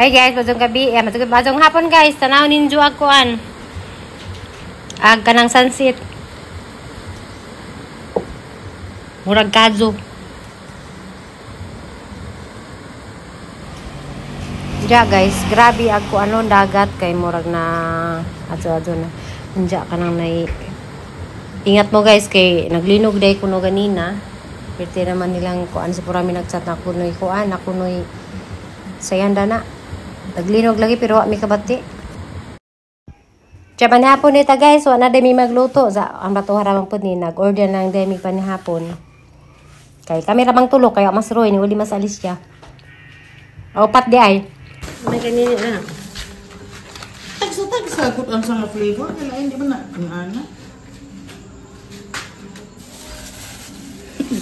Hi guys, maayong gabi, eh, maayong hapon guys. Tanaw ninyo ag kuan. Ag kanang sunset. Murag kadyo. Ja guys, grabe ag kuan dagat kay murag na adto-adto na. Unja kanang nay. Ingat mo guys kay naglinog day kuno ganina. Pwede naman nilang kuan sa purami nagchat na kunoy kuan, na kunoy sayanda na. Naglinog lagi pero wa mi kabati. Tiyan panihapon nita guys, wa na day mi magluto. Sa ang batuha ra man pud ni nag-order lang day mi panihapon. Kay kami ra bang tulog kaya mas roy ni uli mas alis siya. Opat di ay. May kanini na. Tagsa-tagsa kut ang sa flavor kay lain di ba na ang ana.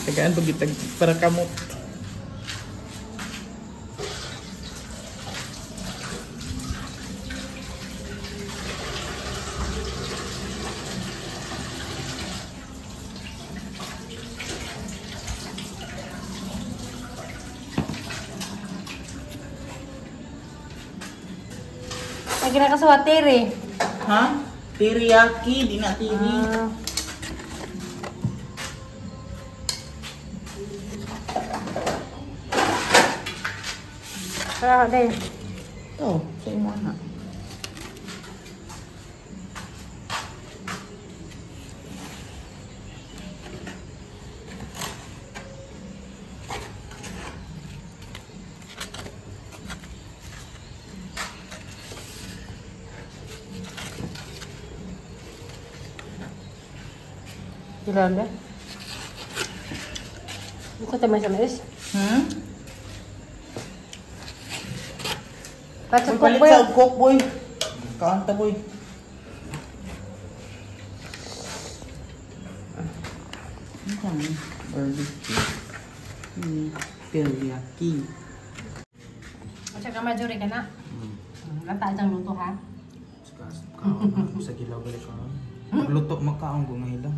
Tagaan pag para kamot. Ay ginakasuwa tiri. Ha? Teriyaki, di na tiri. Kaya din. Oh, sa imo na. Ilan ba? Buka tayo sa mais. Hmm? Palit sa coke boy. Kaanta boy. Barbecue. Teriyaki. At saka majori ka na. Lata diyang luto ha. Sa gilaw balik ka. Luto makaon ko nga.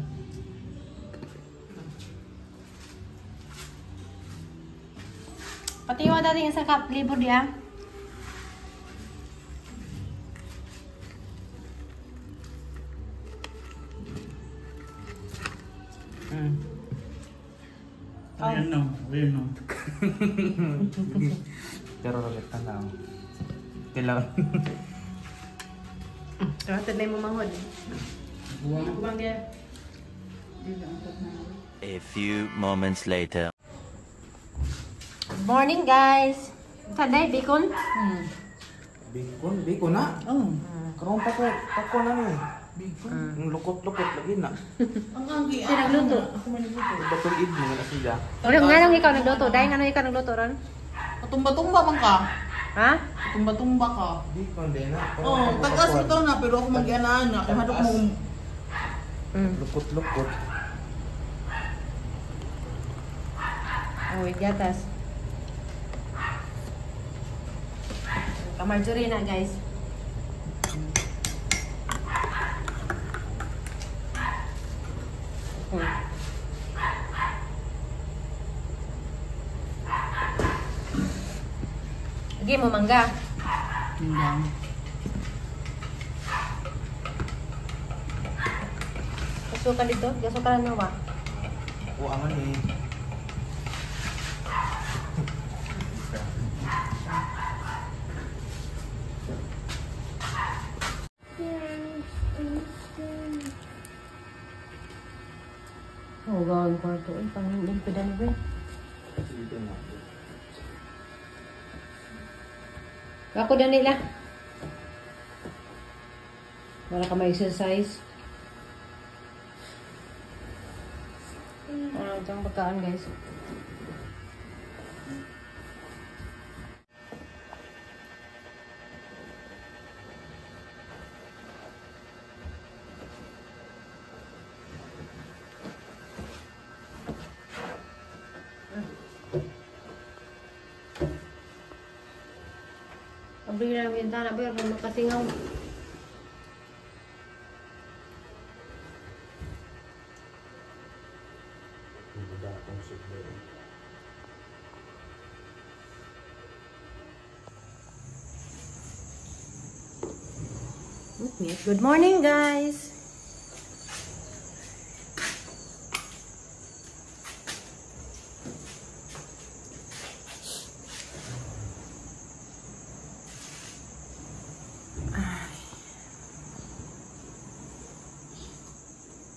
Pati yung dating isa ka flavor diya. Ayun no, ayun no. Pero ulit na lang. Tilaw. Hatid na yung mamahod. A few moments later. Good morning guys. Taday bacon? Bacon, bacon na. Oh. Karon pa ko, pako na ni. Bacon. Ang lukot-lukot lagi na. Ang anggi. Sino nagluto? Ako man nagluto. Batol id mo na sila. Ano nga nang ikaw nagluto? Dahil nga nang ikaw nagluto ron? Tumba-tumba man ka. Ha? Tumba-tumba ka. Bacon din na. Oh, tagas ito na pero ako mag-anaan na. Kung hadok mo. Lukot-lukot. Oh, gatas. Kamarjorie na guys. Lagi mo mangga. Hindi. Gasukan dito? Gasukan na ba? Oo, aman eh. Oh, gawin kwarto. Ay, panglimpidan ba? Ako na nila. Wala ka ma-exercise. Ano itong pagkaan guys? Abri na ang bintana, pero makasingaw. Good morning, guys.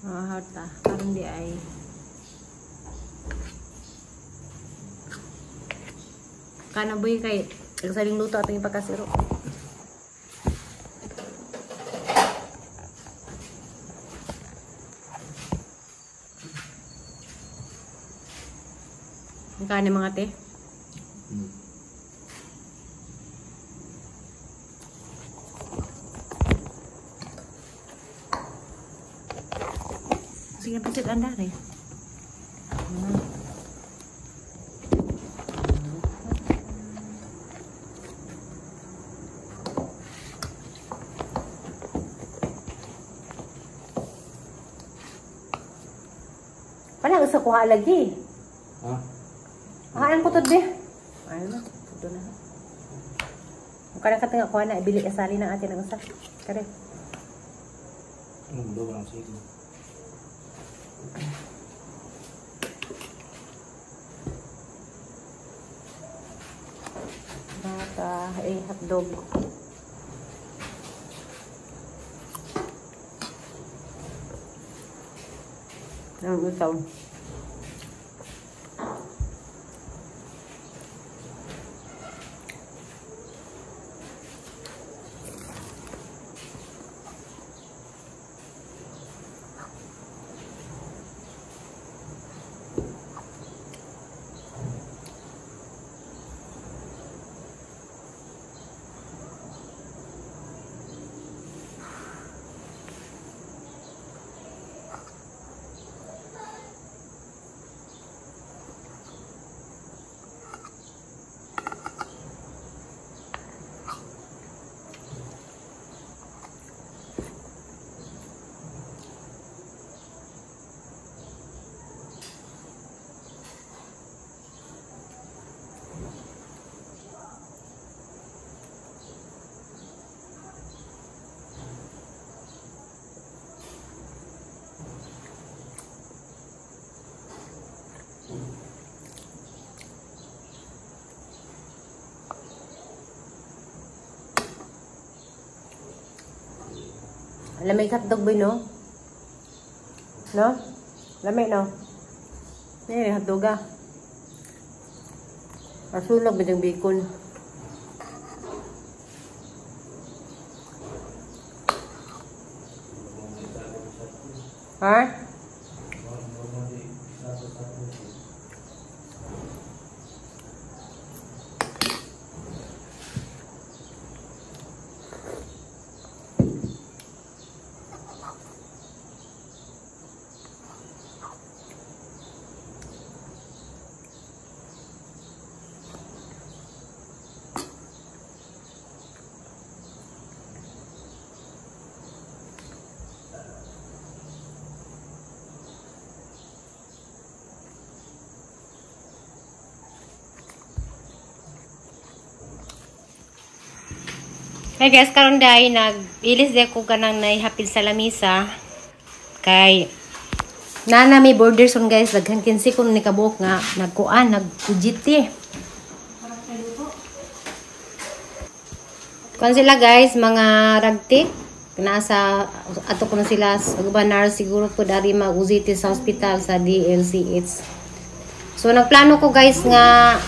Mga harta, karon di ay kanaboy kay nagsaling luto atong ipakasiro. Ang kanin mga te. Sige, pasit andar eh. Wala sa kuha lagi. Ha? Ang putod di. Ano na, puto na. Mukha na katanga kuha na, ibili asali na atin ang usa. Kare. Anong daw ang sige. Bata, eh, hotdog. Ang utaw. Lamay hotdog boy, no? No? Lamay, no? Eh, hotdog ah. Masulog bitong bacon. Ha? Hey guys, karon dai nag-ilis di ako kanang naihapin sa lamisa kay nana may border son guys, daghan 15 kun ni kabuok nga nagkuan, nag-UGT. Kuan sila guys, mga ragtik nasa ato kuno sila uban siguro po dari mag-UGT sa hospital sa DLCH. So nagplano ko guys nga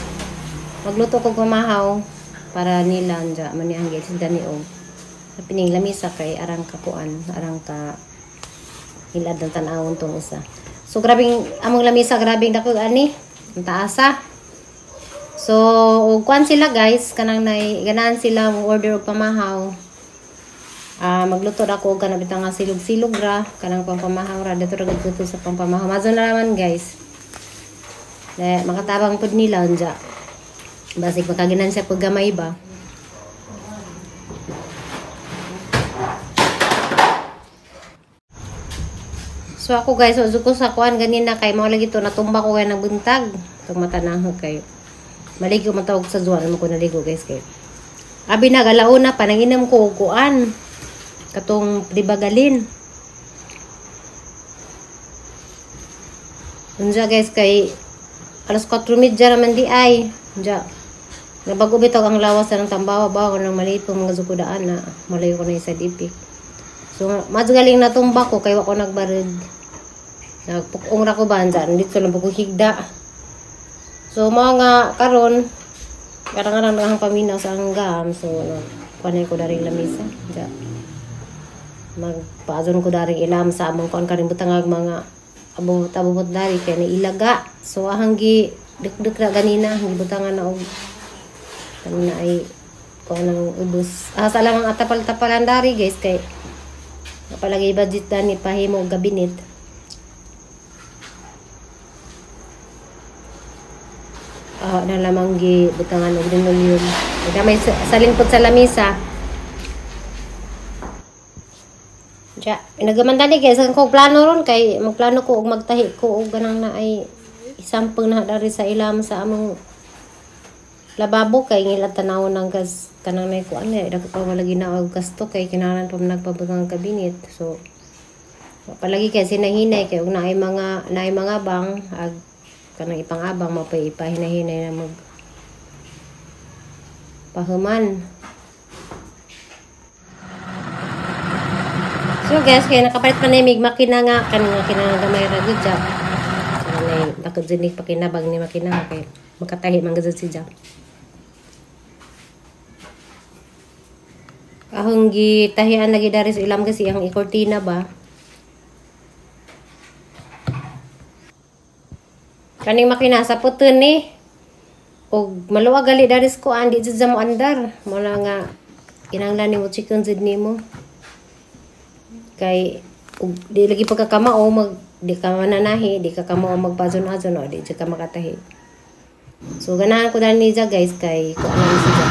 magluto ko gumahaw para nila anja man ang gate dani og pining lamisa kay arang kakuan, arang ka hilad ng tan-awon tong isa. So grabing among lamisa, grabing dako ani ang taasa. So og kuan sila guys, kanang nay ganahan sila mo order og pamahaw. Magluto ra ko og kanang bitang nga silog-silog ra kanang pampamahaw ra dito ra gud sa pampamahaw. Mazo na naman guys. Na makatabang pud nila anja. Basig makaginan siya pag gamay ba. So ako guys, so ko sa kuan ganina kay mao lagi to natumba ko kay nagbuntag. Tong mata na kay maligo man tawag sa zuan mo ko naligo guys kay. Abi nagalauna pa nanginom ko og kuan. Katong pribagalin. Unja guys kay alas 4:30 raman di ay. Unja. Nabago bitaw ang lawas ng tambawa ba ko nang maliit po mga zukudaan na malayo ko na sa dipik. So mas galing natumba ko kay wa ko nagbarid. Nagpukong ra ko ba unja dito lang ko higda. So mao nga karon karang-arang ang paminaw sa anggam so no, kuan ko dari lamisa. Unja. Magpaazon ko dari ilam sa among kuan karing butangag mga abot-abot dari kay nailaga. So ahang gi dikdik ra ganina gi butangan na og kanina ay kuan ang ubos. Asa lang ang atapal-tapalan dari guys kay napalagay budget dani pahimo og gabinet. Na lamang gi butangan og linoleum. Gamay sa lingkod sa lamisa. Ja, nagaman dani guys, ang kong plano ron kay magplano ko og magtahi ko og ganang na ay isampang na dari sa ilam sa among lababo kay ngila tanawon ng gas kanang nay kuan eh dako pa wala ginaog gasto kay kinahanglan pa man nagpabutang kabinet. So palagi kay sinahinay kay og naay mga bang ag kanang ipangabang mapay ipahinahinay na mag pahuman. So guys, kaya nakapalit pa na yung makina nga, kaning makina nga gamay ra gud siya. So nay dakot jud ni pakinabang ni makina kay makatahi man gud siya. Ahong gitahian lagi dari sa ilam kasi ang ikortina ba. Kaning makina sa puton ni og maluwag gali dari sa kuan di jud sa mo andar. Mula nga kinahanglan nimo chicken jud nimo. Kay ug di lagi pagkakamao mag di ka mananahi, di ka kamao magpazon-azon o di jud ka makatahi. So ganahan ko dani niya guys kay kuan na siya.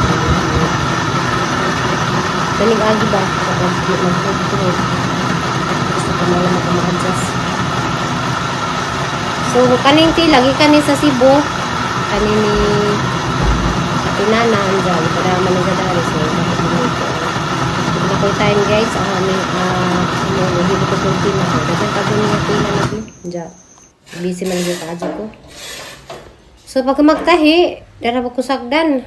Kaning agi ba kapag di magtugtog. Basta ka mo lang ma-adjust. So kaning ti lagi kani sa Cebu, kani ni Tinana andiyan para man sa dari so ko. Wala ko time guys, ang aming ano ko tina ko. Dagan pa gud niya tina lagi. Diyan. Busy man gyud kaadyo ko. So pag magtahi, dara ba ko sagdan.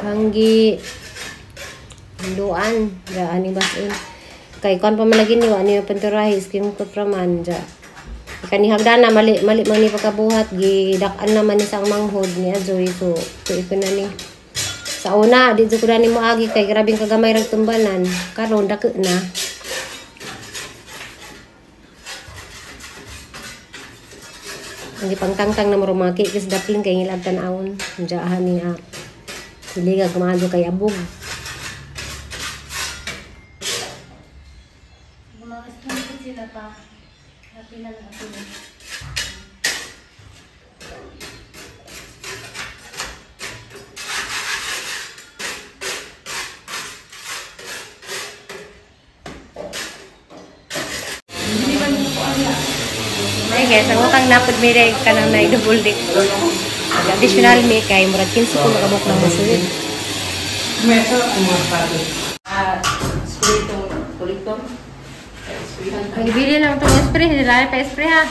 Hanggi luan, daan ni basin. Kay kon pa man lagi ni wa niyo pinturahi, skim ko praman ja. Kani hagdana mali mali man ni pagkabuhat gidak-an naman ni sang manghod ni Ajoy so iko na ni. Sa una di jud ko ni moagi kay grabing kagamay rag tumbanan karon dako na. Ang gipangtangtang na marumaki kis dapling kay ngilab tan-awon jaahan ni dili ka kumaadyo kay abog. Mga sila pa. Happy na lang ako. Ay guys, ang utang napod mi rin kanang na double deck. Additional mi kay murag 15 ko makabok ng masulid. Mesa mga pati. Spray itong kulitom. Bili lang itong spray. Hindi pa spray ha.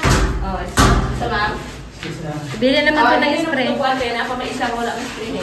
Oh, isa ma'am. Bili naman ito ng spray. Kaya na ako may isang wala ng spray.